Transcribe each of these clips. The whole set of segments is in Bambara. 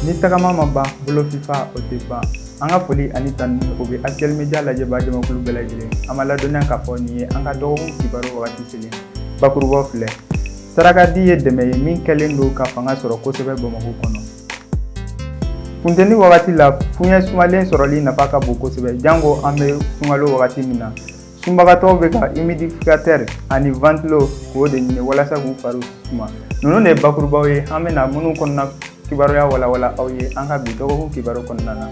Ni tagama ma ban, bolo fifa o tɛ ban. An ka foli ani tanu o bɛ Actuel Media lajɛbaa jamakulu bɛɛ lajɛlen. An b'a ladɔnniya k'a fɔ nin ye an ka dɔgɔkun kibaru wagati selen. Bakurubaw filɛ. Sarakadi ye dɛmɛ ye min kɛlen don ka fanga sɔrɔ kosɛbɛ Bamakɔ kɔnɔ. Funteni wagati la, fiɲɛ sumalen sɔrɔli nafa ka bon kosɛbɛ, janko an bɛ sunkalo wagati min na. Sunbagatɔw bɛ ka humidificateur ani ventilo k'o de ɲini walasa k'u fari suma. Ninnu de ye bakurubaw ye an bɛna minnu kɔnɔna kibaruya walawala aw ye an ka bi dɔgɔkun kibaru kɔnɔna na.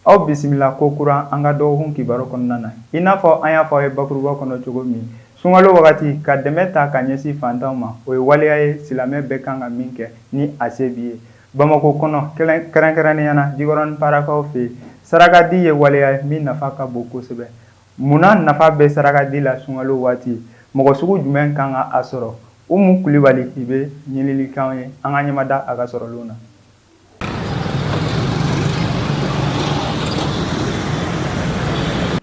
Aw bisimila ko kura an ka dɔgɔkun kibaru kɔnɔna na. I n'a fɔ an y'a fɔ aw ye bakuruba kɔnɔ cogo min, sunkalo wagati ka dɛmɛ ta ka ɲɛsin fantanw ma, o ye waleya ye silamɛ bɛɛ kan ka min kɛ ni a se b'i ye. Bamakɔ kɔnɔ, kɛrɛnkɛrɛnnenya na Jikɔrɔni Parakaw fɛ yen, sarakadi ye waleya ye min nafa ka bon kosɛbɛ. Munna nafa bɛ sarakadi la sunkalo waati? Mɔgɔ sugu jumɛn kan ka a sɔrɔ? Umu Kulibali bɛ ɲinili k'an ye, an ka ɲɛmada a ka sɔrɔlenw na.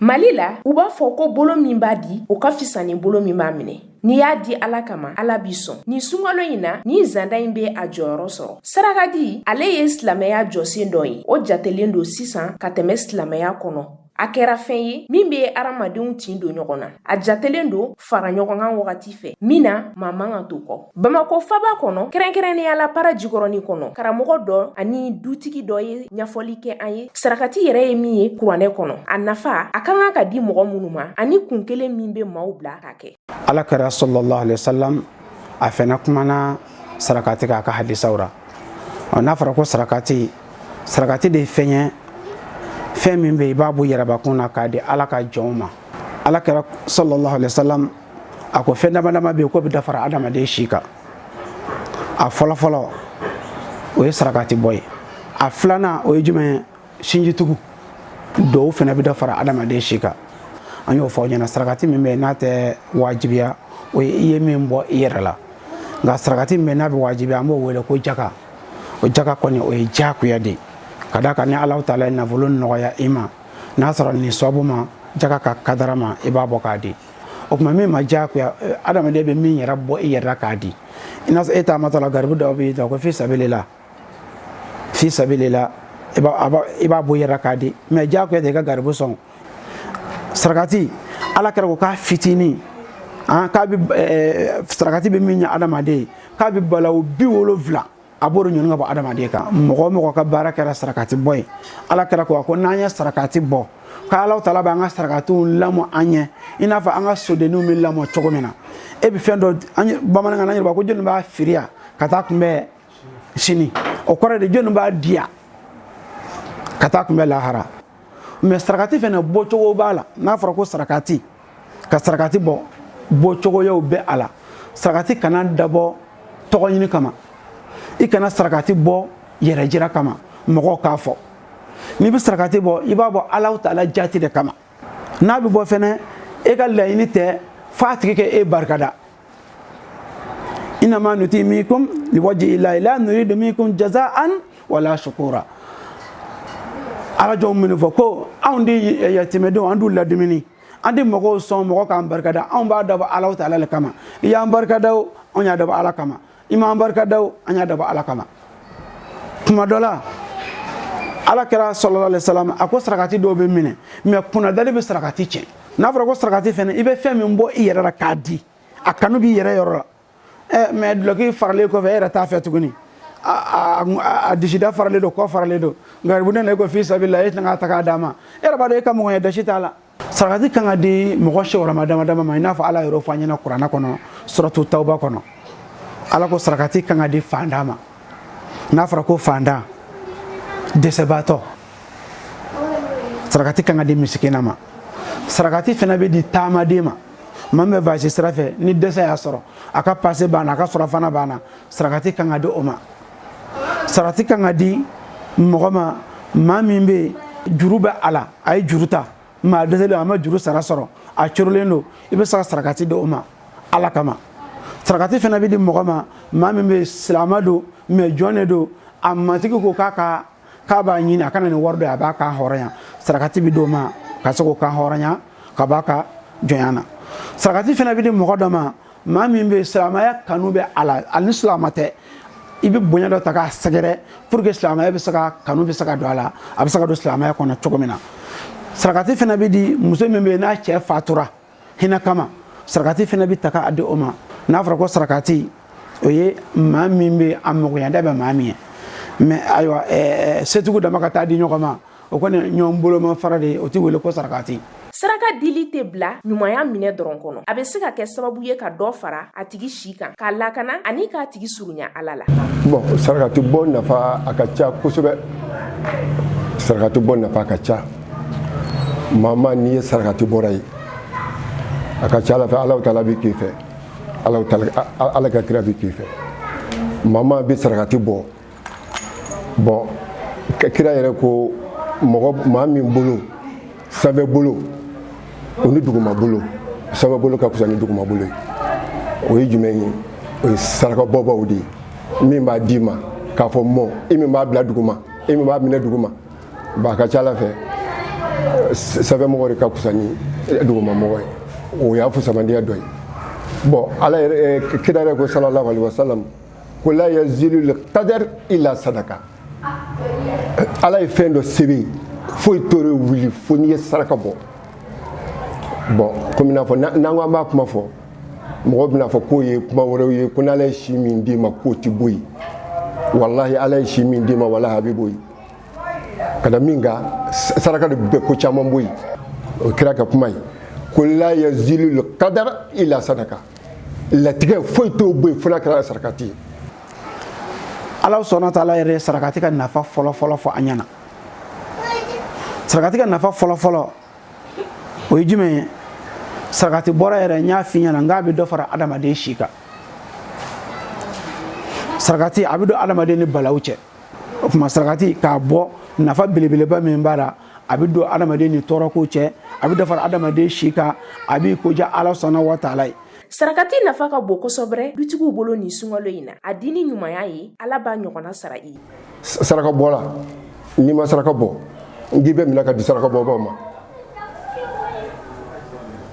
Mali la, u b'a fɔ ko bolo min b'a di, o ka fisa ni bolo min b'a minɛ. N'i y'a di Ala kama, Ala b'i sɔn. Nin sunkalo in na, nin zanda in bɛ a jɔyɔrɔ sɔrɔ. Sarakadi, ale ye silamɛya jɔsen dɔ ye, o jatelen don sisan ka tɛmɛ silamɛya kɔnɔ. A kɛra fɛn ye min bɛ hadamadenw tin don ɲɔgɔn na. A jatelen don fara ɲɔgɔn kan wagati fɛ min na maa man ka to kɔ. Bamakɔ faba kɔnɔ, kɛrɛnkɛrɛnnenya la Para Jikɔrɔni kɔnɔ, karamɔgɔ dɔ ani dutigi dɔ ye ɲɛfɔli kɛ an ye sarakati yɛrɛ ye min ye kuranɛ kɔnɔ, a nafa, a ka kan ka di mɔgɔ minnu ma, ani kun kelen min bɛ maaw bila k'a kɛ. Ala kira sallallahu alaihi wasallam a fɛnɛ kumana sarakati kan a ka hadisaw ra. N'a fɔra ko sarakati, sarakati de ye fɛn ye, fɛn min bɛ i b'a bɔ yɛrɛbakun na k'a di Ala ka jɔnw ma. Ala kira sallallahu alaihi wasallam a ko fɛn dama dama bɛ yen k'o bɛ dɔ fara adamaden si kan. A fɔlɔfɔlɔ o ye sarakati bɔ ye. A filanan o ye jumɛn ye? Sinjitugu dɔw fana bɛ dɔ fara adamaden si kan. An y'o fɔ aw ɲɛna, sarakati min bɛ yen n'a tɛ wajibiya, o ye i ye min bɔ i yɛrɛ la. Nka sarakati min bɛ yen n'a bɛ wajibiya, an b'o wele ko jaka. O jaka kɔni, o ye diyagoya de ye, ka d'a kan ni Alahu taala ye nafolo nɔgɔya i ma, n'a sɔrɔ nin sababu ma jaka ka kadara ma, i b'a bɔ k'a di. O tuma min ma diyagoya, adamaden bɛ min yɛrɛ bɔ i yɛrɛ la k'a di, i n'a fɔ e taamatɔ la, garibu dɔw b'i jɔ ko fi sabilila, fi sabilila, i b'a bɔ i yɛrɛ k'a di, mais diyagoya tɛ i ka garibu sɔn. Sarakati, Ala kira ko k'a fitinin, k'a bɛ sarakati bɛ min ɲɛ adamaden ye, k'a bɛ balawu 70 a b'o de ɲɔni ka bɔ adamaden kan. Mɔgɔ o mɔgɔ ka baara kɛra sarakati bɔ ye, Ala kira ko n'an ye sarakati bɔ, k'Ala taala b'an ka sarakatiw lamɔ an ɲɛ i n'a fɔ an ka sodenninw bɛ lamɔ cogo min na. E bɛ fɛn dɔ, bamanankan na an yɛrɛ b'a ko jɔnni b'a firi yan ka taa kunbɛn sini, o kɔrɔ de jɔnni b'a di yan ka taa kunbɛn lahara. Mais sarakati fɛnɛ bɔcogo b'a la. N'a fɔra ko sarakati, ka sarakati bɔ, bɔcogoyaw bɛ a la. Sarakati kana dabɔ tɔgɔ ɲini kama, i kana sarakati bɔ yɛrɛ jira kama mɔgɔw k'a fɔ. N'i bɛ sarakati bɔ, i b'a bɔ Alahu taala jati de kama. N'a bɛ bɔ fɛnɛ, e ka laɲini tɛ f'a tigi kɛ e barikada. Innama nutimukum liwajhi llahi la nuridu minkum jazaan wala shukura. Ala jɔn minnu fɔ ko anw di yatimɛdenw, an d'u ladumuni, an di mɔgɔw sɔn mɔgɔ k'an barikada, anw b'a dabɔ Alahu taala le kama. I y'an barikada o, anw y'a dabɔ Ala kama. I m'an barikada o, an y'a dabɔ Ala kama. Tuma dɔ la, Ala kira sallallahu alaihi wasallam a ko sarakati dɔw bɛ minɛ, mais kunnadali bɛ sarakati tiɲɛ. N'a fɔra ko sarakati fɛnɛ, i bɛ fɛn min bɔ i yɛrɛ la k'a di, a kanu b'i yɛrɛ yɔrɔ la. Mais dulɔki faralen kɔfɛ, e yɛrɛ t'a fɛ tuguni, a disida faralen don, kɔ faralen don, garibu ne ko fi sabila, e tɛna k'a ta k'a d'a ma, e yɛrɛ b'a dɔn e ka mɔgɔ ye dasi t'a la. Sarakati kan ka di mɔgɔ siyɔrɔma dama dama ma, i n'a fɔ Ala yɛrɛ fɔ an ɲɛna kuranɛ kɔnɔ, suratu tawba kɔnɔ. Ala ko sarakati kan ka di fantan ma. N'a fɔra ko fantan, dɛsɛbaatɔ, sarakati kan ka di misikina ma. Sarakati fana bɛ di taamaden ma, maa min bɛ voyage sira fɛ, ni dɛsɛ y'a sɔrɔ, a ka pase banna, a ka surafana banna, sarakati kan ka di o ma. Sarakati kan ka di mɔgɔ ma, maa min bɛ yen juru bɛ a la, a ye juru ta, maa dɛsɛlen, a ma juru sara sɔrɔ, a corolen don, i bɛ se ka sarakati di o ma Ala kama. Sarakati fana bɛ di mɔgɔ ma, maa min bɛ silamɛ don, mais jɔn de don, a matigi ko k'a ka k'a b'a ɲini a ka na ni wari dɔ ye, a b'a kan hɔrɔnya, sarakati bɛ d'o ma ka se k'o kan hɔrɔnya ka b'a ka jɔnya na. Sarakati fana bɛ di mɔgɔ dɔ ma, Maa min bɛ silamɛya kanu bɛ a la, ani silamɛ tɛ, i bɛ bonya dɔ ta k'a sɛgɛrɛ pour que silamɛya bɛ se ka kanu bɛ se ka don a la, a bɛ se ka don silamɛya kɔnɔ cogo min na. Sarakati fana bɛ di muso min bɛ yen n'a cɛ fatura hinɛ kama, sarakati fana bɛ ta k'a di o ma. N'a fɔra ko sarakati, o ye maa min bɛ a magoɲɛda bɛ maa min ye. Mais ayiwa, setigiw dama ka taa di ɲɔgɔn ma, o kɔni ɲɔgɔn boloma fara de ye, o tɛ wele ko sarakati. Saraka dili tɛ bila ɲumanya minɛ dɔrɔn kɔnɔ. A bɛ se ka kɛ sababu ye ka dɔ fara a tigi si kan, k'a lakana ani k'a tigi surunya Ala la. Bon, sarakati bɔ nafa a ka ca kosɛbɛ. Sarakati bɔ nafa ka ca. Maa ma n'i ye sarakati bɔra ye, a ka ca Ala fɛ, Ala taala bɛ k'i fɛ, Ala taala, Ala ka kira bɛ k'i fɛ. Maa ma bɛ sarakati bɔ, bon, kira yɛrɛ ko mɔgɔ maa min bolo sanfɛ bolo o ni duguma bolo, sanfɛ bolo ka fisa ni duguma bolo ye. O ye jumɛn ye? O ye saraka bɔbaw de ye. Min b'a d'i ma k'a fɔ mɔ, e min b'a bila duguma, e min b'a minɛ duguma, bon, a ka ca Ala fɛ, sanfɛmɔgɔ de ka fisa ni duguma mɔgɔ ye. O y'a fusamandiya dɔ ye. Bon, Ala yɛrɛ, kira yɛrɛ ko sallallahu alaihi wasallam ko la yazilu qadar illa sadaka. Ala ye fɛn dɔ sɛbɛn, foyi t'o wuli fo n'i ye saraka bɔ. Bon, komi n'a fɔ n'an ko an b'a kuma fɔ, mɔgɔw bɛna fɔ k'o ye kuma wɛrɛw ye, ko n'Ala ye si min d'i ma k'o ti bɔ yen. Walahi, Ala ye si min d'i ma, walahi, a bɛ bɔ yen. Ka da min kan, saraka de bɛ ko caman bɔ yen. O kira ka kuma ye ko la yazilu qadar illa sadaka. Latigɛ foyi t'o bɔ yen fo n'a kɛra sarakati ye. Ala sɔnna taala yɛrɛ ye sarakati ka nafa fɔlɔ fɔlɔ fɔ an ɲɛna. Sarakati ka nafa fɔlɔ fɔlɔ, o ye jumɛn ye? Sarakati bɔra yɛrɛ, n y'a f'i ɲɛna n k'a bɛ dɔ fara adamaden si kan. Sarakati a bɛ don adamaden ni balawu cɛ. O tuma sarakati k'a bɔ, nafa belebeleba min b'a la, a bɛ don adamaden ni tɔɔrɔko cɛ, a bɛ dɔ fara adamaden si kan, a b'i koja Ala sɔnna wa taala ye. Sarakati nafa ka bon kosɛbɛ dutigiw bolo nin sunkalo in na. A di ni ɲumanya ye, Ala b'a ɲɔgɔnna sara i ye. Saraka bɔla, n'i ma saraka bɔ, n k'i bɛ minɛ ka di saraka bɔbaw ma.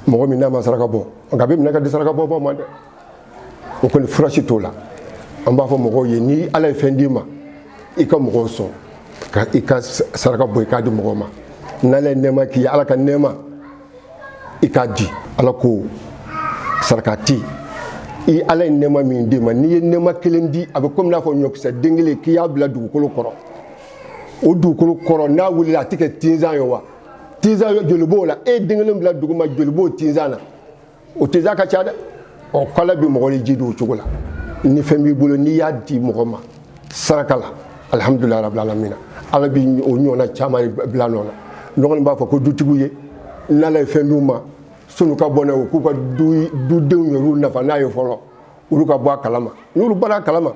Mɔgɔ min n'a ma saraka bɔ, nka a bɛ minɛ ka di saraka bɔbaw ma dɛ. O kɔni, furasi t'o la. An b'a fɔ mɔgɔw ye, ni Ala ye fɛn d'i ma, i ka mɔgɔw sɔn ka i ka saraka bɔ, i k'a di mɔgɔw ma. N'Ala ye nɛɛma k'i ye, Ala ka nɛɛma, i k'a di. Ala ko sarakati, i Ala ye nɛɛma min d'i ma, n'i ye nɛɛma kelen di, a bɛ komi n'a fɔ ɲɔkisɛ den kelen k'i y'a bila dugukolo kɔrɔ. O dugukolo kɔrɔ, n'a wulila, a tɛ kɛ tinzan ye wa? Tinzan joli b'o la? E ye den kelen bila duguma, joli b'o tinzan na? O tinzan ka ca dɛ. Ɔ, k'Ala bɛ mɔgɔ de ji don o cogo la. Ni fɛn b'i bolo, n'i y'a di mɔgɔ ma saraka la, alhamdulilayi rabil alamina, Ala bi o ɲɔgɔnna caman bila nɔ la. Ne kɔni b'a fɔ ko dutigiw ye, n'Ala ye fɛn d'u ma, sɔnni ka bɔ n'a ye, u k'u ka dudenw yɛrɛw nafa n'a ye fɔlɔ, olu ka bɔ a kalama. N'olu bɔra a kalama,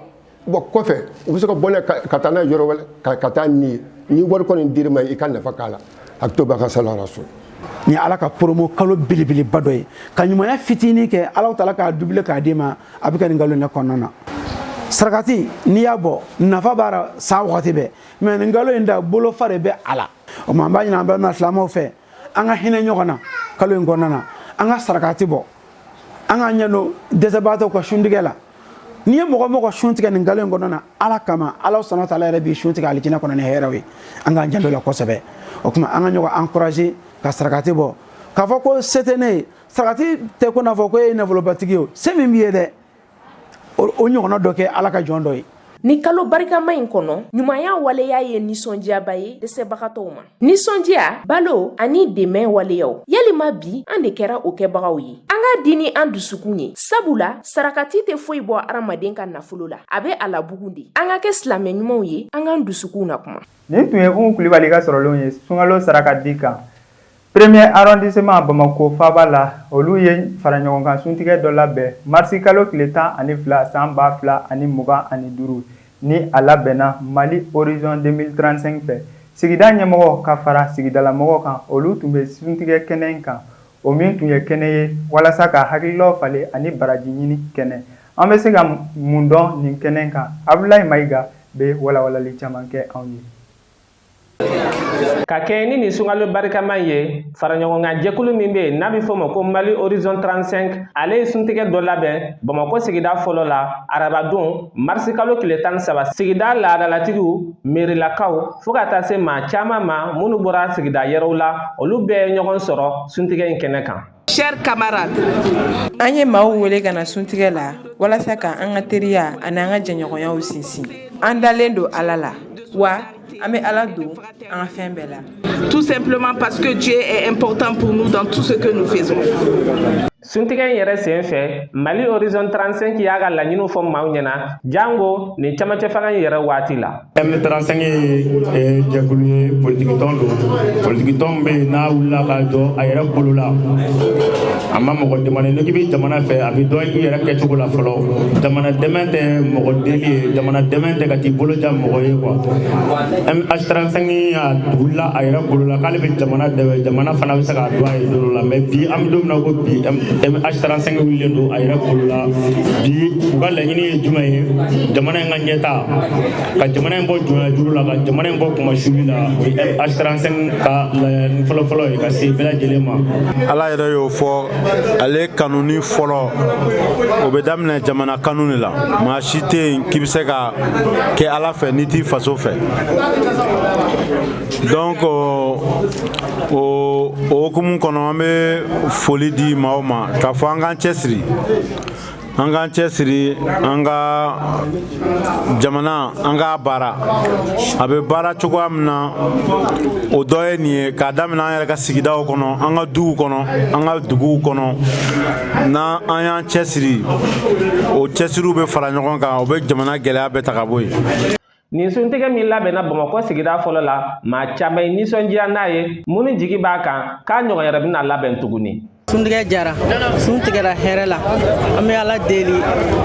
bon, kɔfɛ u bɛ se ka bɔ n'a ye ka taa n'a ye yɔrɔ wɛrɛ, ka taa nin ye. Ni wari kɔni dir'i ma, i ka nafa k'a la. Hakili b'a ka sala so. Ni Ala ka promo kalo belebeleba dɔ ye, ka ɲumanya fitinin kɛ, Ala taala k'a dubile k'a d'i ma. A bɛ kɛ nin kalo in kɔnɔna na. Sarakati, n'i y'a bɔ, nafa b'a la san wagati bɛɛ, mais nin kalo in da bolofa de bɛ a la. O tuma an b'a ɲini an balima silamɛw fɛ, an ka hinɛ ɲɔgɔn na kalo in kɔnɔna na, an ka sarakati bɔ, an k'an ɲɛ don dɛsɛbaatɔw ka suntigɛ la. N'i ye mɔgɔ mɔgɔ sun tigɛ nin kalo in kɔnɔna na Ala kama, Ala sɔnna taala yɛrɛ b'i sun tigɛ alijinɛ kɔnɔ ni hɛrɛw ye. An k'an janto la kosɛbɛ. O tuma an ka ɲɔgɔn encourager ka sarakati bɔ. K'a fɔ ko se tɛ ne ye, sarakati tɛ ko n'a fɔ ko e ye nafolobatigi ye. O se min b'i ye dɛ, o ɲɔgɔnna dɔ kɛ Ala ka jɔn dɔ ye. Ni kalo barikama in kɔnɔ, ɲumanya waleya ye nisɔndiyaba ye dɛsɛbagatɔw ma. Nisɔndiya, balo ani dɛmɛ waleyaw, yalima bi an de kɛra o kɛbagaw ye? An ka di ni an dusukun ye, sabula sarakati tɛ foyi bɔ adamaden ka nafolo la, a bɛ a labugun de. An ka kɛ silamɛ ɲumanw ye, an k'an dusukun na kuma. Nin tun ye Umu Kulibali ka sɔrɔlenw ye sunkalo saraka di kan. Premier arrondissement, Bamako faaba la, olu ye fara ɲɔgɔn kan suntigɛ dɔ labɛn marisi kalo tile 12 san 2025, ni a labɛnna Mali Horizon 2035 fɛ. Sigida ɲɛmɔgɔ ka fara sigidalamɔgɔw kan, olu tun bɛ suntigɛ kɛnɛ kan, o min tun ye kɛnɛ ye walasa ka hakililaw falen ani baraji ɲini kɛnɛ. An bɛ se ka mun dɔn nin kɛnɛ kan? Abulayi Mayiga bɛ walawalali caman kɛ anw ye. Ka kɛɲɛ ni nin sunkalo barikama ye, faraɲɔgɔnkan jɛkulu min bɛ yen n'a bɛ fɔ o ma ko Mali Horizon 35, ale ye suntigɛ dɔ labɛn Bamakɔ sigida fɔlɔ la arabadon marisikalo tile 13. Sigida laadalatigiw, merilakaw, fo ka taa se maa caman ma minnu bɔra sigida yɛrɛw la, olu bɛɛ ye ɲɔgɔn sɔrɔ suntigɛ in kɛnɛ kan. Chers camarades, An ye maaw wele ka na suntigɛ la walasa ka an ka teriya ani an ka jɛɲɔgɔnyaw sinsin. An dalen don Ala la, wa an bɛ Ala don an ka fɛn bɛɛ la. Tout simplement parce que Dieu est important pour nous dans tout ce que nous faisons. Suntigɛ in yɛrɛ sen fɛ, Mali Horizon 35 y'a ka laɲiniw fɔ maaw ɲɛna, jango nin camancɛ fanga in yɛrɛ waati la. M35 ye jɛkulu ye, politikitɔn don. Politikitɔn bɛ yen n'a wulila ka jɔ a yɛrɛ bolo la, a ma mɔgɔ demande. N'i bɛ jamana fɛ, a bɛ dɔn i yɛrɛ kɛcogo la fɔlɔ. Jamana dɛmɛ tɛ mɔgɔ deli ye, jamana dɛmɛ tɛ ka t'i bolo ja mɔgɔ ye quoi. M35 a wulila a yɛrɛ bolo la k'ale bɛ jamana dɛmɛ, jamana fana bɛ se k'a dɔn a ye don dɔ la. Mais bi, an bɛ don min na ko bi, MH35 wulilen don a yɛrɛ bolo la. Bi, u ka laɲini ye jumɛn ye? Jamana in ka ɲɛta, ka jamana in bɔ jɔnya juru la, ka jamana in bɔ kumasuli la. O ye MH35 ka laɲini fɔlɔfɔlɔ ye ka se bɛɛ lajɛlen ma. Ala yɛrɛ y'o fɔ, ale kanuni fɔlɔ, o bɛ daminɛ jamana kanu de la. Maa si tɛ yen k'i bɛ se ka kɛ Ala fɛ n'i t'i faso fɛ. Donc o o hukumu kɔnɔ, an bɛ foli di maaw ma k'a fɔ an k'an cɛsiri, an k'an cɛsiri, an ka jamana, an k'a baara. A bɛ baara cogoya min na, o dɔ ye nin ye, k'a daminɛ an yɛrɛ ka sigidaw kɔnɔ, an ka duw kɔnɔ, an ka duguw kɔnɔ. N'an an y'an cɛsiri, o cɛsiriw bɛ fara ɲɔgɔn kan, o bɛ jamana gɛlɛya bɛɛ ta ka bɔ yen. Nin suntigɛ min labɛnna Bamakɔ sigida fɔlɔ la, maa caman ye nisɔndiya n'a ye, minnu jigi b'a kan k'a ɲɔgɔn yɛrɛ bɛna labɛn tuguni. Suntigɛ jara, sun tigɛra hɛrɛ la. An bɛ Ala deli,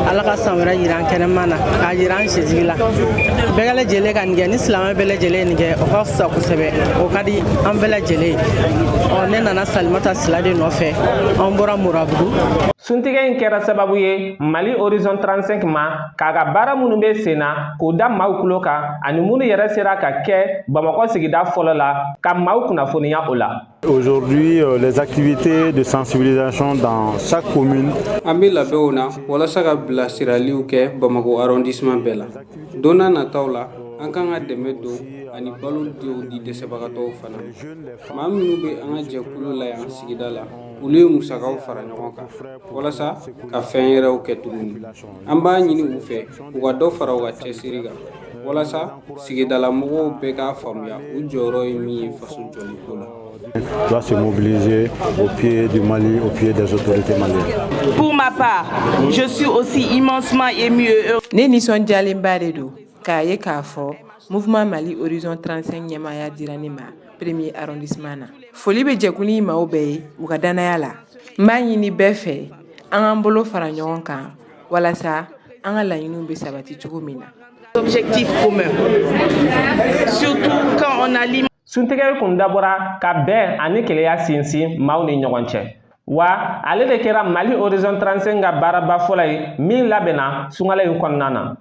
Ala ka san wɛrɛ yira an kɛnɛma na, k'a yira an sisigi la. Bɛɛ lajɛlen ka nin kɛ, ni silamɛ bɛɛ lajɛlen ye nin kɛ, o ka fisa kosɛbɛ, o ka di an bɛɛ lajɛlen ye. Ɔ, ne nana Salimata Sila de nɔfɛ, an bɔra Murabugu. Suntigɛ in kɛra sababu ye Mali Horizon 35 ma k'a ka baara minnu bɛ sen na k'o da maaw tulo kan, ani minnu yɛrɛ sera ka kɛ Bamakɔ sigida fɔlɔ la, ka maaw kunnafoniya o la. Aujourd'hui, les activités de sensibilisation dans chaque commune. An bɛ labɛnw na walasa ka bilasiraliw kɛ Bamakɔ arrondissement bɛɛ la. Don n'a nataw la, an kan ka dɛmɛ don ani balo dɔw di dɛsɛbagatɔw fana ma. Maa minnu bɛ an ka jɛkulu la yan sigida la, olu ye musakaw fara ɲɔgɔn kan walasa ka fɛn yɛrɛw kɛ tuguni. An b'a ɲini u fɛ u ka dɔ fara u ka cɛsiri kan walasa sigidalamɔgɔw bɛɛ k'a faamuya u jɔyɔrɔ ye min ye faso jɔliko la. Doit se mobiliser au pied du Mali, au pied des autorités maliennes. Pour ma part, je suis aussi immensement émue et heureuse. Ne nisɔndiyalenba de don k'a ye k'a fɔ Mouvement Mali Horizon 35 ɲɛmaaya dira ne ma premier arrondissement na. Foli bɛ jɛkulu in maaw bɛɛ ye u ka danaya la. N b'a ɲini bɛɛ fɛ, an k'an bolo fara ɲɔgɔn kan walasa an ka laɲiniw bɛ sabati cogo min na. Objectifs communs. Surtout quand on a l'immense Suntigɛ kun dabɔra ka bɛn ani keleya sinsin maaw ni ɲɔgɔn cɛ, wa ale de kɛra Mali Horizon 35 ka baaraba fɔlɔ ye min labɛnna sunkalo in kɔnɔna na.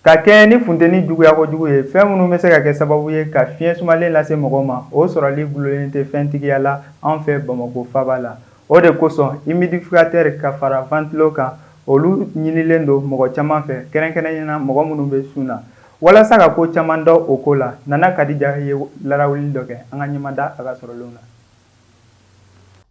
Ka kɛɲɛ ni funteni juguya kojugu ye, fɛn minnu bɛ se ka kɛ sababu ye ka fiɲɛ sumalen lase mɔgɔ ma, o sɔrɔli gulonlen tɛ fɛntigiya la an fɛ Bamakɔ faba la. O de kosɔn, humidificateur ka fara ventilo kan, olu ɲinilen don mɔgɔ caman fɛ, kɛrɛnkɛrɛnnenya la mɔgɔ minnu bɛ sun na, walasa ka ko caman dɔn o ko la. Nana Kadija ye larawuli dɔ kɛ, an ka ɲɛmada a ka sɔrɔlenw na.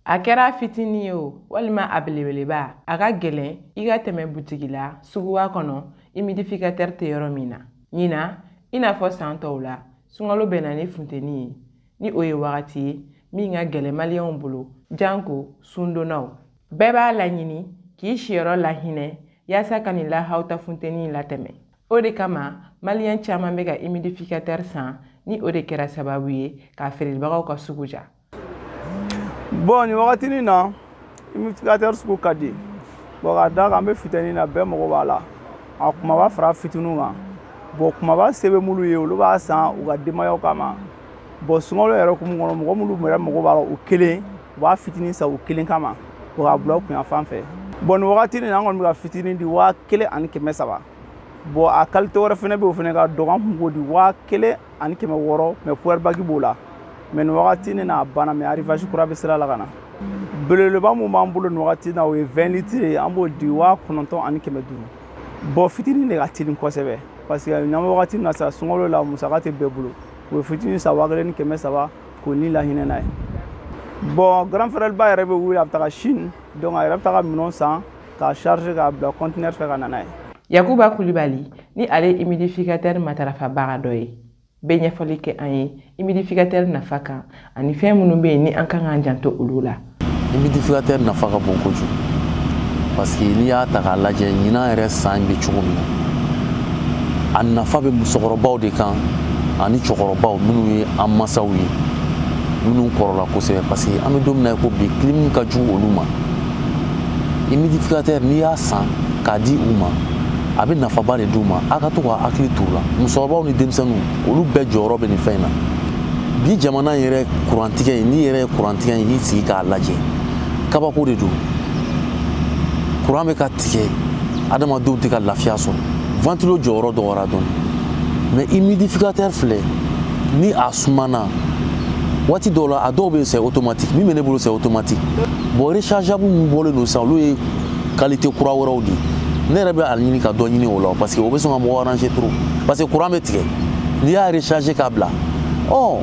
A kɛra fitinin ye o, walima a belebeleba, a ka gɛlɛn i ka tɛmɛ butigi la suguba kɔnɔ, humidificateur tɛ yɔrɔ min na. Ɲinan, i n'a fɔ san tɔw la, sunkalo bɛnna ni funteni ye, ni o ye wagati ye min ka gɛlɛn maliyɛnw bolo, janko sundonnaw. Bɛɛ b'a laɲini k'i siyɔrɔ lahinɛ yaasa ka nin lahawuta funteni in latɛmɛ. O de kama, maliyɛn caman bɛ ka humidificateur san, ni o de kɛra sababu ye k'a feerebagaw ka sugu ja. Bon, nin wagatinin na, humidificateur sugu ka di. Bon, ka da kan an bɛ funteni na, bɛɛ mago b'a la. A kumaba fara fitininw kan. Bon, kumaba se bɛ minnu ye, olu b'a san u ka denbayaw kama. Bon, sunkalo yɛrɛ hukumu kɔnɔ, mɔgɔ minnu yɛrɛ mago b'a la u kelen, u b'a fitinin san u kelen kama o k'a bila u kun yan fan fɛ. Bon, nin wagatinin na, an kɔni bɛ ka fitinin di 1300. Bon, a qualité wɛrɛ fɛnɛ bɛ, o fɛnɛ ka dɔgɔ, an tun b'o di 1600, mais power bank b'o la. Mais nin wagati ni n'a banna, mais arrivage kura bɛ sira la ka na. Belebeleba mun b'an bolo nin wagati na, o ye 20 litres ye, an b'o di 9500. Bon, fitinin de ka teli kosɛbɛ, parce que n'an bɛ wagati min na sisan, sunkalo la, musaka tɛ bɛɛ bolo. U bɛ fitinin san 1300 k'o ni lahinɛ n'a ye. Bon, grand frère ba yɛrɛ bɛ wuli, a bɛ taga Chine, donc a yɛrɛ bɛ taga minɛnw san k'a charger k'a bila conteneur fɛ ka na n'a ye. Yakuba Kulibali ni ale ye humidificateur matarafabaga dɔ ye, bɛ ɲɛfɔli kɛ an ye humidificateur nafa kan ani fɛn minnu bɛ yen ni an kan k'an janto olu la. Humidificateur nafa ka bon kojugu, parce que n'i y'a ta k'a lajɛ, ɲinan yɛrɛ san bɛ cogo min na, a nafa bɛ musokɔrɔbaw de kan ani cɛkɔrɔbaw minnu ye an masaw ye, minnu kɔrɔla kosɛbɛ, parce que an bɛ don min na i ko bi, clim ka jugu olu ma. Humidificateur, n'i y'a san k'a di u ma, a bɛ nafaba de d'u ma. A ka to ka hakili t'u la, musokɔrɔbaw ni denmisɛnninw, olu bɛɛ jɔyɔrɔ bɛ nin fɛn in na. Bi jamana yɛrɛ kurantigɛ in, n'i yɛrɛ ye kurantigɛ in y'i sigi k'a lajɛ, kabako de don. Kuran bɛ ka tigɛ, adamadenw tɛ ka lafiya sɔrɔ, ventilo jɔyɔrɔ dɔgɔyara dɔɔni. Mais humidificateur filɛ, ni a sumana waati dɔw la, a dɔw bɛ yen, c'est automatique. Min bɛ ne bolo, c'est automatique. Bon, rechargeable min bɔlen don sisan, olu ye qualité kura wɛrɛw de ye. Ne yɛrɛ bɛ a ɲini ka dɔ ɲini o la, parce que o bɛ sɔn ka mɔgɔ arranger trop, parce que courant bɛ tigɛ, n'i y'a recharger k'a bila, ɔ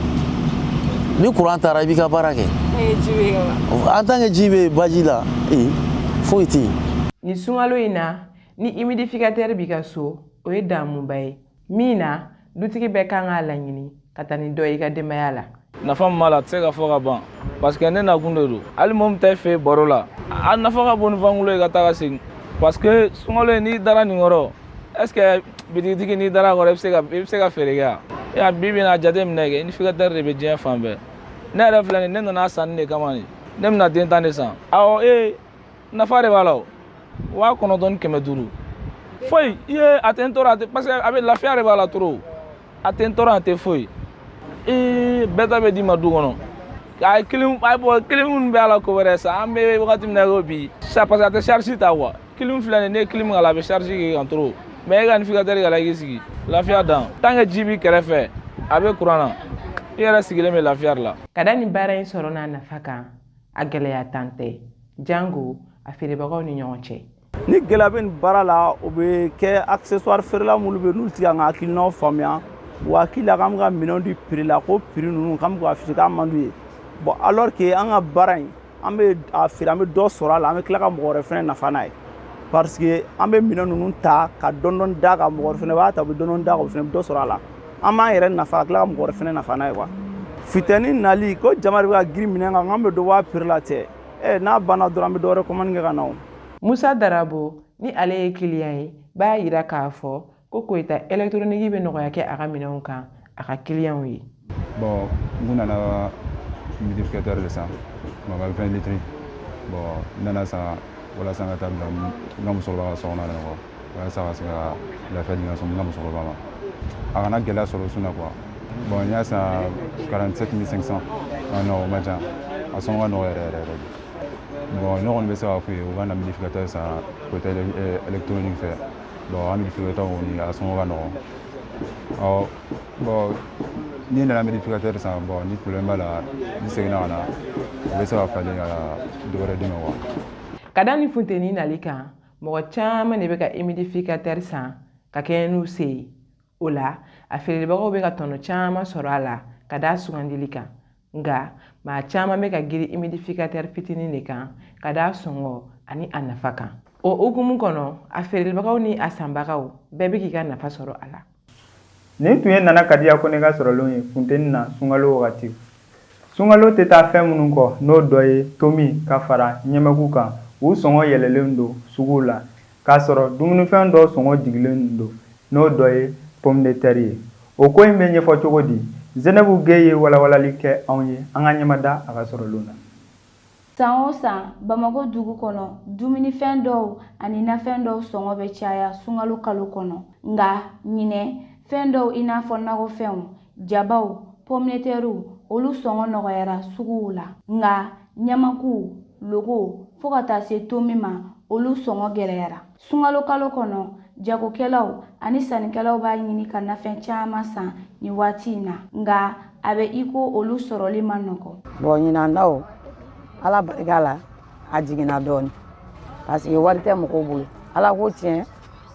ni courant taara, i b'i ka baara kɛ en tant que ji bɛ baji la, ee foyi tɛ yen. Nin sunkalo in na, ni humidificateur b'i ka so, o ye damuba ye min na dutigi bɛɛ kan k'a laɲini ka taa ni dɔ ye i ka denbaya la. Nafa min b'a la, a tɛ se ka fɔ ka ban, parce que ne nakun de don. Hali mɔgɔ min tɛ fɛ yen baro la, a nafa ka bon ni ventilo ye ka taa ka segin, parce que sunkalo in, n'i dara nin kɔrɔ, est ce que bitigitigi, n'i dara a kɔrɔ, i bɛ se ka feere kɛ wa? Ya bi bi in na, a jateminɛ kɛ, humidificateur de bɛ diɲɛ fan bɛɛ. Ne yɛrɛ filɛ nin, ne nana sanni de kama nin, ne bɛna den 10 de san. Awɔ, ee nafa de b'a la. O 9500 foyi i ye, a tɛ n tɔɔrɔ, a tɛ, parce que a bɛ lafiya de b'a la trop. A tɛ n tɔɔrɔ, a tɛ foyi. Ee, bɛɛ ta bɛ d'i ma du kɔnɔ. A ye clim, a bɔ clim minnu bɛ a la, ko wɛrɛ sa. An bɛ wagati min na i ko bi sa, parce que a tɛ charge ta quoi. Clim filɛ nin ye, ne ye clim k'a la, a bɛ charge k'i kan trop, mais e ka humidificateur k'a la, i k'i sigi lafiya dan. Tant que ji b'i kɛrɛfɛ, a bɛ courant na, i yɛrɛ sigilen bɛ lafiya de la. Ka da nin baara in sɔrɔ n'a nafa kan, a gɛlɛya tan tɛ, jango a feerebagaw ni ɲɔgɔn cɛ. Ni gɛlɛya bɛ nin baara la, o bɛ kɛ accessoire feerela minnu bɛ yen, n'olu tɛ ka an ka hakilinaw faamuya. U hakili la k'an bɛ ka minɛnw di prix la, ko prix ninnu k'an bɛ k'a afficher k'a man d'u ye. Bon, alors que an ka baara in, an bɛ a feere, an bɛ dɔ sɔrɔ a la, an bɛ tila ka mɔgɔ wɛrɛ fɛnɛ nafa n'a ye, parce que an bɛ minɛn ninnu ta ka dɔɔni dɔɔni d'a kan, mɔgɔ wɛrɛ fɛnɛ b'a ta, u bɛ dɔɔni dɔɔni d'a kan, o fɛnɛ bɛ dɔ sɔrɔ a la. An b'an yɛrɛ nafa ka tila ka mɔgɔ wɛrɛ fɛnɛ nafa n'a ye quoi. Futɛni nali ko jama de bɛ ka girin minɛn kan, k'an bɛ dɔ bɔ a prix la tɛ. Ɛ, n'a banna dɔrɔn, an bɛ dɔ wɛrɛ commande kɛ ka na o. Musa Darabo ni ale ye kiliyan ye, b'a yira k'a fɔ ko Koyita électronique bɛ nɔgɔya kɛ a ka minɛnw kan a ka kiliyanw ye. Bon, n kun nana humidificateur de san, bon, ka 20 litres. Bon, n nana san walasa n ka taa bila n ka musokɔrɔba ka so kɔnɔ yɛrɛ quoi, walasa ka se ka lafiya di n ka musokɔrɔba ma, a kana gɛlɛya sɔrɔ sun na quoi. Bon, n y'a san 47 500. Ah non, o ma ca, a sɔngɔ ka nɔgɔ yɛrɛ yɛrɛ yɛrɛ de. Bon, ne kɔni bɛ se k'a f'u ye u ka na humidificateur san Koyita électronique fɛ. Bon, an humidificateur kɔni, a sɔngɔ ka nɔgɔn. Awɔ, bon, n'i nana humidificateur san, bon, ni problème b'a la, n'i seginna ka na, u bɛ se ka falen ka dɔ wɛrɛ d'i ma quoi. Ka da ni funteni nali kan, mɔgɔ caman de bɛ ka humidificateur san ka kɛɲɛ n'u se ye. O la, a feerebagaw bɛ ka tɔnɔ caman sɔrɔ a la ka da sugandili kan. Nka maa caman bɛ ka girin humidificateur fitinin de kan ka da sɔngɔ ani a nafa kan. O hukumu kɔnɔ, a feerebagaw ni a sanbagaw bɛɛ bɛ k'i ka nafa sɔrɔ a la. Nin tun ye Nana Kadiya Kone ka sɔrɔlenw ye funteni na sunkalo wagati. Sunkalo tɛ taa fɛn minnu kɔ, n'o dɔ ye tomi ka fara ɲɛmɛku kan, u sɔngɔ yɛlɛlen don suguw la, k'a sɔrɔ dumunifɛn dɔw sɔngɔ jigilen don, n'o dɔ ye pomme de terre ye. O ko in bɛ ɲɛfɔ cogo di? Zenɛbu Geye ye walawalali kɛ anw ye. An ka ɲɛmada a ka sɔrɔlenw na. San o san, Bamakɔ dugu kɔnɔ, dumunifɛn dɔw ani nafɛn dɔw sɔngɔ bɛ caya sunkalo kalo kɔnɔ. Nka ɲinɛ, fɛn dɔw i n'a fɔ nakɔfɛnw, jabaw, pɔmɛtɛriw, olu sɔngɔ nɔgɔyara suguw la. Nka ɲamaku, logo, fo ka taa se tomi ma, olu sɔngɔ gɛlɛyara. Sunkalo kalo kɔnɔ, jagokɛlaw ani sannikɛlaw b'a ɲini ka nafɛn caman san nin waati in na, nka a bɛ i ko olu sɔrɔli man nɔgɔn. Bon, ɲinan ta o, Ala barika la, a jiginna dɔɔni parce que wari tɛ mɔgɔw bolo. Ala ko tiɲɛ,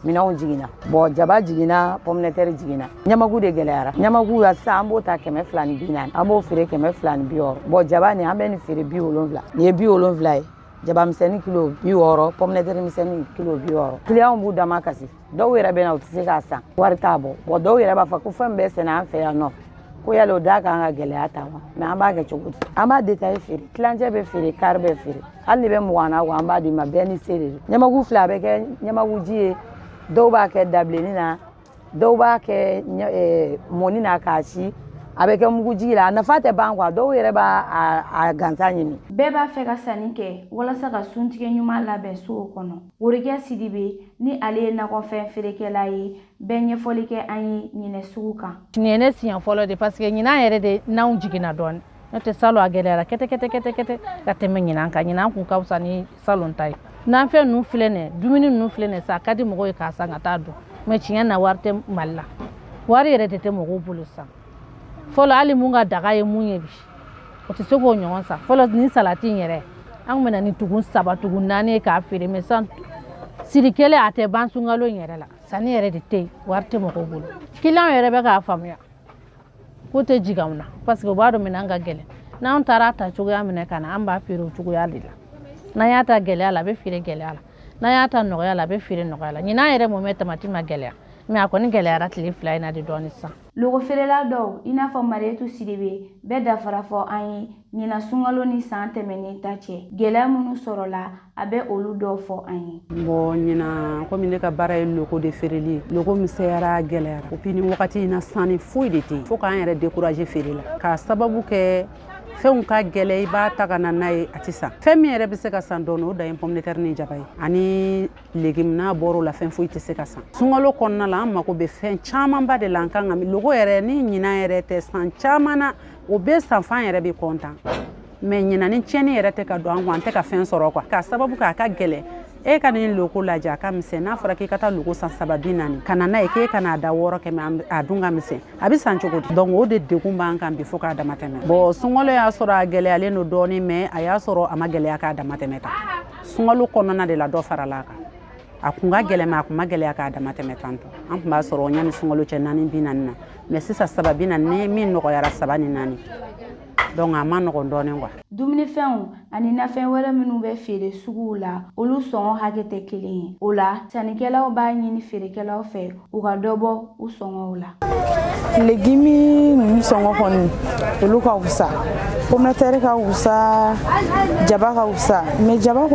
minɛnw jiginna. Bon, jaba jiginna, pomme de terre jiginna, ɲamaku de gɛlɛyara. Ɲamaku ya sisan, an b'o ta 240, an b'o feere 260. Bon, jaba nin, an bɛ nin feere 70. Nin ye 70 ye. Jaba misɛnnin kilo 60, pomme de terre misɛnnin kilo 60. Kiliyanw b'u dama kasi. Dɔw yɛrɛ bɛ na, u tɛ se k'a san, wari t'a bɔ. Bon, dɔw yɛrɛ b'a fɔ ko fɛn bɛɛ sɛnɛ an fɛ yan nɔ, ko yali o da kan ka gɛlɛya ta wa? Mais an b'a kɛ cogo di? An b'a détail feere, tilancɛ bɛ feere, quart bɛ feere. Hali ni bɛ 20 na, an b'a d'i ma. Bɛɛ ni se de don. Ɲamaku filɛ, a bɛ kɛ ɲamaku ji ye, dɔw b'a kɛ dabilenni na, dɔw b'a kɛ mɔni na k'a si, a bɛ kɛ mugujigi la. A nafa tɛ ban quoi. Dɔw yɛrɛ b'a a gansan ɲini. Bɛɛ b'a fɛ ka sanni kɛ walasa ka suntigɛ ɲuman labɛn sow kɔnɔ. Worokɛ Sidibe, ni ale ye nakɔfɛn feerekɛla ye, bɛ ɲɛfɔli kɛ an ye ɲinɛ sugu kan. Nin ye ne siɲɛ fɔlɔ de, parce que ɲinan yɛrɛ de n'anw jiginna dɔɔni, n'o tɛ salon a gɛlɛyara kɛtɛ kɛtɛ kɛtɛ kɛtɛ ka tɛmɛ ɲinan kan. Ɲinan kun ka fisa ni salon ta ye. Nanfɛn ninnu filɛ nin ye, dumuni ninnu filɛ nin ye sa, a ka di mɔgɔw ye k'a san ka taa dun, mais tiɲɛ na, wari tɛ Mali la, wari yɛrɛ de tɛ mɔgɔw bolo sisan. Fɔlɔ, hali mun ka daga ye mun ye bi, o tɛ se k'o ɲɔgɔn san. Fɔlɔ, nin salati in yɛrɛ, an kun bɛ na ni tugun saba, tugun naani ye k'a feere, mais sisan siri kelen a tɛ ban. Sunkalo in yɛrɛ la, sanni yɛrɛ de tɛ yen, wari tɛ mɔgɔw bolo. Kiliyanw yɛrɛ bɛ k'a faamuya k'u tɛ jigin anw na, parce que u b'a dɔn minɛn ka gɛlɛn. N'anw taara ta cogoya min na ka na, an b'a feere o cogoya de la. N'an y'a ta gɛlɛya la, a bɛ feere gɛlɛya la. N'an y'a ta nɔgɔya la, a bɛ feere nɔgɔya la. Ɲinan yɛrɛ mɔmɛ, tamati ma gɛlɛya, mais a kɔni gɛlɛyara tile 2 in na de dɔɔni sisan. Logofeerela dɔw, i n'a fɔ Marietu Sidibe, bɛ dafara fɔ an ye ɲinan sunkalo ni san tɛmɛnen ta cɛ. Gɛlɛya minnu sɔrɔla, a bɛ olu dɔw fɔ an ye. Bon, ɲinan, komi ne ka baara ye loko de feereli ye, loko misɛyara, gɛlɛyara. Et puis ni wagati in na, sanni foyi de tɛ yen, fo k'an yɛrɛ décourager feere la, k'a sababu kɛ fɛnw ka gɛlɛ. I b'a ta ka na n'a ye, a tɛ san. Fɛn min yɛrɛ bɛ se ka san dɔɔni, o dan ye pomme de terre ni jaba ye ani légume. N'a bɔr'o la, fɛn foyi tɛ se ka san. Sunkalo kɔnɔna la, an mako bɛ fɛn camanba de la. An kan ka logo yɛrɛ ni ɲinan yɛrɛ tɛ, san caman na o bɛ san fan yɛrɛ bɛ content, mais ɲinan ni tiɲɛni yɛrɛ tɛ ka don an kun, an tɛ ka fɛn sɔrɔ quoi, k'a sababu kɛ a ka gɛlɛn. E ka nin loko lajɛ, a ka misɛn. N'a fɔra k'i ka taa loko san 3 40 ka na n'a ye, k'e ka n'a da 600, a dun ka misɛn, a bɛ san cogo di? Donc o de degun b'an kan bi fo k'a dama tɛmɛ. Bon, sunkalo y'a sɔrɔ a gɛlɛyalen don dɔɔni, mais a y'a sɔrɔ a ma gɛlɛya k'a dama tɛmɛ tan. Sunkalo kɔnɔna de la, dɔ farala a kan. A kun ka gɛlɛn, mais a kun ma gɛlɛya k'a dama tɛmɛ tantɔ. An tun b'a sɔrɔ yanni sunkalo cɛ 440 na, mais sisan 340 ni min nɔgɔyara 3 ni naani. Donc a ma nɔgɔn dɔɔnin quoi. Dumunifɛnw ani nafɛn wɛrɛ minnu bɛ feere suguw la, olu sɔngɔ hakɛ tɛ kelen ye. O la, sannikɛlaw b'a ɲini feerekɛlaw fɛ u ka dɔ bɔ u sɔngɔw la. Légumes ninnu sɔngɔ kɔni, olu ka fisa. Pomme de terre ka fisa, jaba ka fisa, mais jaba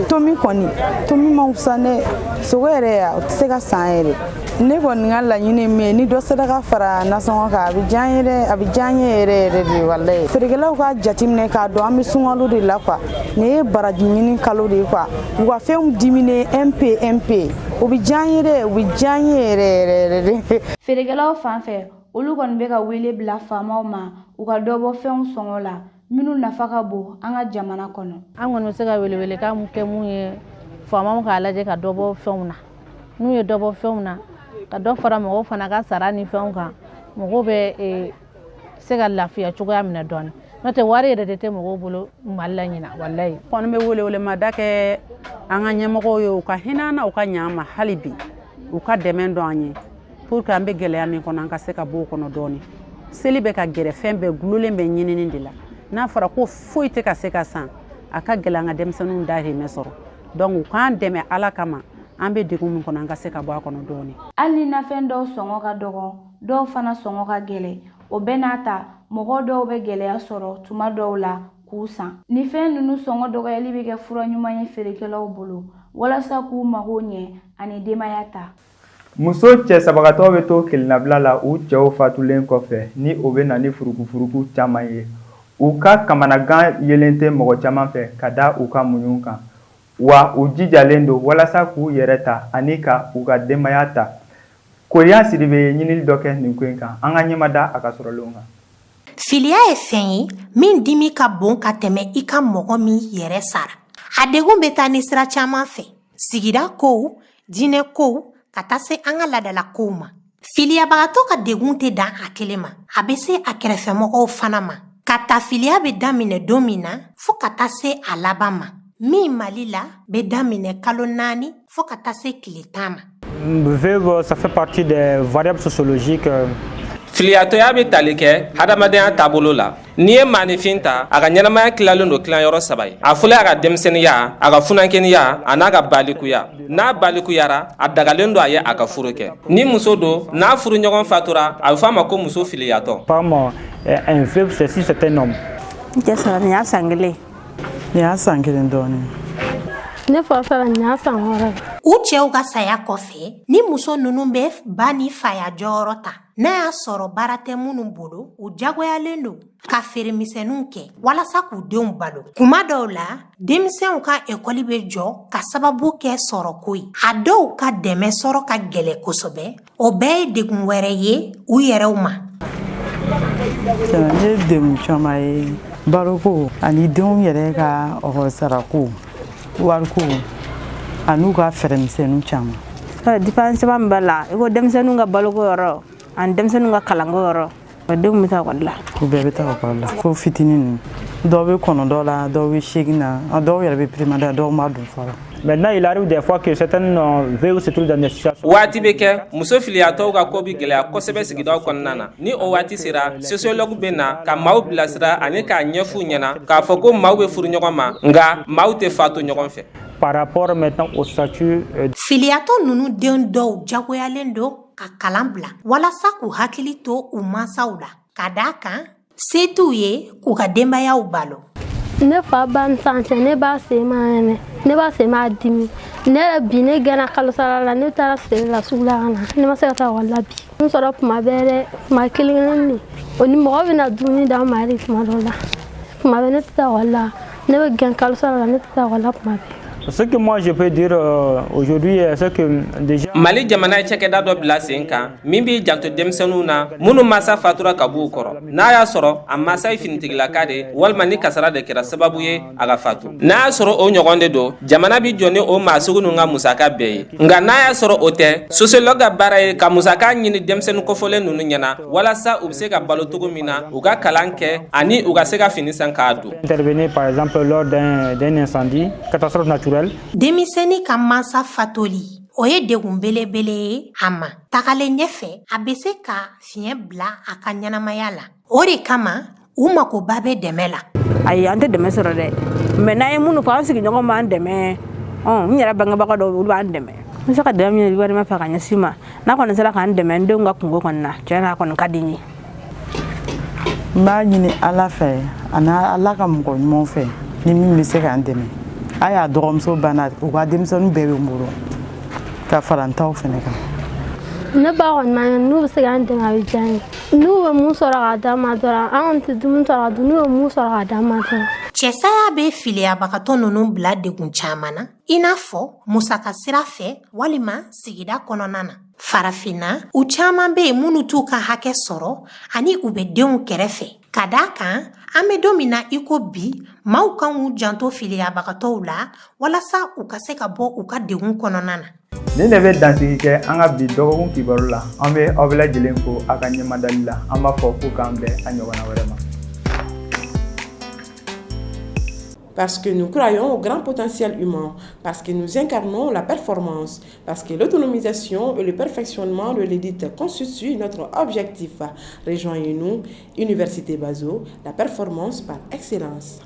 tomi kɔni, tomi ma fisa dɛ. Sogo yɛrɛ, o tɛ se ka san yɛrɛ. Ne kɔni ka laɲini ye min ye, ni dɔ sera ka fara nasɔngɔ kan, a bɛ diya n ye dɛ, a bɛ diya n ye yɛrɛ yɛrɛ de, walayi. Feerekɛlaw ka jateminɛ k'a dɔn an bɛ sunkalo de la quoi. Nin ye baraji ɲini kalo de ye quoi. U ka fɛnw diminuer un peu un peu, o bɛ diya n ye dɛ, o bɛ diya n ye yɛrɛ yɛrɛ yɛrɛ de. Feerekɛlaw fan fɛ, olu kɔni bɛ ka wele bila faamaw ma u ka dɔ bɔ fɛnw sɔngɔ la minnu nafa ka bon an ka jamana kɔnɔ. An kɔni bɛ se ka welewelekan kɛ mun ye, faamaw k'a lajɛ ka dɔ bɔ fɛnw na. N'u ye dɔ bɔ fɛnw na, ka dɔ fara mɔgɔw fana ka sara ni fɛnw kan, mɔgɔw bɛ se ka lafiya cogoya min na dɔɔni. N'o tɛ, wari yɛrɛ de tɛ mɔgɔw bolo Mali la ɲina, walayi. Kɔni bɛ welewelemada kɛ an ka ɲɛmɔgɔw ye, u ka hinɛ an na, u ka ɲɛ an ma hali bi, u ka dɛmɛ dɔn an ye pour que an bɛ gɛlɛya min kɔnɔ, an ka se ka bɔ o kɔnɔ dɔɔni. Seli bɛ ka gɛrɛ, fɛn bɛɛ gulonlen bɛ ɲinini de la. N'a fɔra ko foyi tɛ ka se ka san, a ka gɛlɛn an ka denmisɛnninw dahirimɛ sɔrɔ. Donc u k'an dɛmɛ Ala kama, an bɛ degun min kɔnɔ, an ka se ka bɔ a kɔnɔ dɔɔni. Hali ni nafɛn dɔw sɔngɔ ka dɔgɔn, dɔw fana sɔngɔ ka gɛlɛn, o bɛɛ n'a ta, mɔgɔ dɔw bɛ gɛlɛya sɔrɔ tuma dɔw la k'u san. Ni fɛn ninnu sɔngɔ dɔgɔyali bɛ kɛ fura ɲuman ye feerekɛlaw bolo walasa k'u mago ɲɛ ani denbaya ta. Muso cɛ sabagatɔ bɛ to kelennabila la u cɛw fatulen kɔfɛ, ni o bɛ na ni furukufuruku caman ye. U ka kamanagan yelen tɛ mɔgɔ caman fɛ ka da u ka muɲu kan, wa u jijalen don walasa k'u yɛrɛ ta ani ka u ka denbaya ta. Koriya Sidibe ye ɲinili dɔ kɛ nin ko in kan. An ka ɲɛmada a ka sɔrɔlenw kan. Filiya ye fɛn ye min dimi ka bon ka tɛmɛ i ka mɔgɔ min yɛrɛ sara. A degun bɛ taa ni sira caman fɛ. Sigida kow, diinɛ kow, ka taa se an ka ladala kow ma. Filiyabagatɔ ka degun tɛ dan a kelen ma, a bɛ se a kɛrɛfɛmɔgɔw fana ma. Ka ta filiya bɛ daminɛ don min na fo ka taa se a laban ma, min Mali la bɛ daminɛ kalo 4 fo ka taa se tile 10 ma. Veuve, ça fait partie des variables sociologiques. Filiyatɔya bɛ tali kɛ hadamadenya taabolo la. N'i ye maaninfin ta, a ka ɲɛnamaya tilalen don tilayɔrɔ saba ye. A fɔlɔ, a ka denmisɛnninya, a ka funankɛniya a n'a ka balikuya. N'a balikuyara, a dagalen don a ye a ka furu kɛ. Ni muso don, n'a furuɲɔgɔn fatura, a bɛ fɔ a ma ko muso filiyatɔ. Femme, un veuve, c'est si c'est un homme. N cɛ sɔrɔ nin y'a san 1. Nin y'a san 1 dɔɔnin. Ne fa sara nin y'a san 6 ye. U cɛw ka saya kɔfɛ, ni muso ninnu bɛ ba ni faya jɔyɔrɔ ta, n'a y'a sɔrɔ baara tɛ minnu bolo, u jagoyalen don ka feeremisɛnninw kɛ walasa k'u denw balo. Kuma dɔw la, denmisɛnw ka ekɔli bɛ jɔ ka sababu kɛ sɔrɔko ye. A dɔw ka dɛmɛ sɔrɔ ka gɛlɛn kosɛbɛ. O bɛɛ ye degun wɛrɛ ye u yɛrɛw ma. Ne ye degun caman ye, baloko ani denw yɛrɛ ka ɔkɔlisarako, wariko an'u ka fɛɛrɛmisɛnninw caman. Différence caman min b'a la, i ko denmisɛnninw ka baloko yɔrɔ ani denmisɛnninw ka kalanko yɔrɔ, denw bɛ taa ekɔli la. U bɛɛ bɛ taa ekɔli la, fo fitinin ninnu. Dɔw bɛ 9 la, dɔw bɛ 8 na, dɔw yɛrɛ bɛ primaire, dɔw ma don fɔlɔ. Maintenant, il arrive des fois que certaines veuves se trouvent dans des situations. Waati bɛ kɛ, muso filiyatɔw ka ko bɛ gɛlɛya kosɛbɛ sigidaw kɔnɔna na. Ni o waati sera, sociologue bɛ na ka maaw bilasira ani k'a ɲɛf'u ɲɛna k'a fɔ ko maaw bɛ furu ɲɔgɔn ma, nka maaw tɛ fatu ɲɔgɔn fɛ. Par rapport maintenant au statut. Filiyatɔ ninnu den dɔw jagoyalen don ka kalan bila walasa k'u hakili to u mansaw la, ka d'a kan se t'u ye k'u ka denbayaw balo. Ne fa ba ni san cɛ, ne b'a sen ma yɛnɛ, ne b'a sen ma dimi. Ne yɛrɛ bi ne gɛnna kalo sara la, ne taara feere la sugu la ka na, ne ma se ka taa ekɔli la bi. N sɔrɔ kuma bɛɛ dɛ, kuma kelen kelen de. O ni mɔgɔ bɛ na dumuni d'an ma de kuma dɔw la. Kuma bɛɛ ne tɛ taa ekɔli la, ne bɛ gɛn kalo sara la, ne tɛ taa ekɔli la kuma bɛɛ. Ce que moi je peux dire aujourd'hui, c'est que déjà. Mali jamana ye cakɛda dɔ bila sen kan min b'i janto denmisɛnninw na minnu masa fatura ka b'u kɔrɔ, n'a y'a sɔrɔ a masa ye finitigilaka de walima ni kasara de kɛra sababu ye a ka fatu. N'a y'a sɔrɔ o ɲɔgɔn de don, jamana bi jɔ ni o maa sugu ninnu ka musaka bɛɛ ye. Nka n'a y'a sɔrɔ o tɛ, sociologue ka baara ye ka musaka ɲini denmisɛnnin kofɔlen ninnu ɲɛna walasa u bɛ se ka balo cogo min na, u ka kalan kɛ ani u ka se ka fini san k'a don. Intervenir par exemple lors d'un incendie, catastrophe naturelle. Denmisɛnnin ka mansa fatoli, o ye degun belebele ye a ma. Tagalen ɲɛfɛ, a bɛ se ka fiɲɛ bila a ka ɲɛnamaya la. O de kama u makoba bɛ dɛmɛ la. Ayi, an tɛ dɛmɛ sɔrɔ dɛ, mais n'an ye minnu fɔ, an sigiɲɔgɔnw b'an dɛmɛ. N yɛrɛ bangebaga dɔw, olu b'an dɛmɛ. N bɛ se ka dɛmɛ min ɲini fɛ ka ɲɛsin ma, n'a kɔni sera k'an dɛmɛ n denw ka kungo kɔni na, tiɲɛ na a kɔni ka di n ye. N b'a ɲini Ala fɛ ani Ala ka mɔgɔ ɲumanw fɛ, ni min bɛ se k'an dɛmɛ. A y'a dɔgɔmuso banna, u ka denmisɛnnin bɛɛ bɛ n bolo ka fara n taw fɛnɛ kan. Ne ba kɔni ma, n'u bɛ se k'an dɛmɛ, a bɛ diya n ye. N'u bɛ mun sɔrɔ k'a d'an ma dɔrɔn, an kɔni tɛ dumuni sɔrɔ ka dun, n'u bɛ mun sɔrɔ k'a d'an ma dɔrɔn. Cɛsaya bɛ filiyabagatɔ ninnu bila degun caman na, i n'a fɔ musaka sira fɛ walima sigida kɔnɔna na. Farafinna, u caman bɛ yen minnu t'u ka hakɛ sɔrɔ ani u bɛ denw kɛrɛfɛ. Ka d'a kan, an bɛ don min na i ko bi, maaw kan k'u janto filiyabagatɔw la walasa u ka se ka bɔ u ka degun kɔnɔna na. Nin de bɛ dansigi kɛ an ka bi dɔgɔkun kibaru la. An bɛ aw bɛɛ lajɛlen fo aw ka ɲɛmadali la. An b'a fɔ ko k'an bɛn a ɲɔgɔnna wɛrɛ ma. Parce que nous croyons au grand potentiel humain, parce que nous incarnons la performance, parce que l'autonomisation et le perfectionnement de l'élite constituent notre objectif. Rejoignez-nous, Université Bazo, la performance par excellence.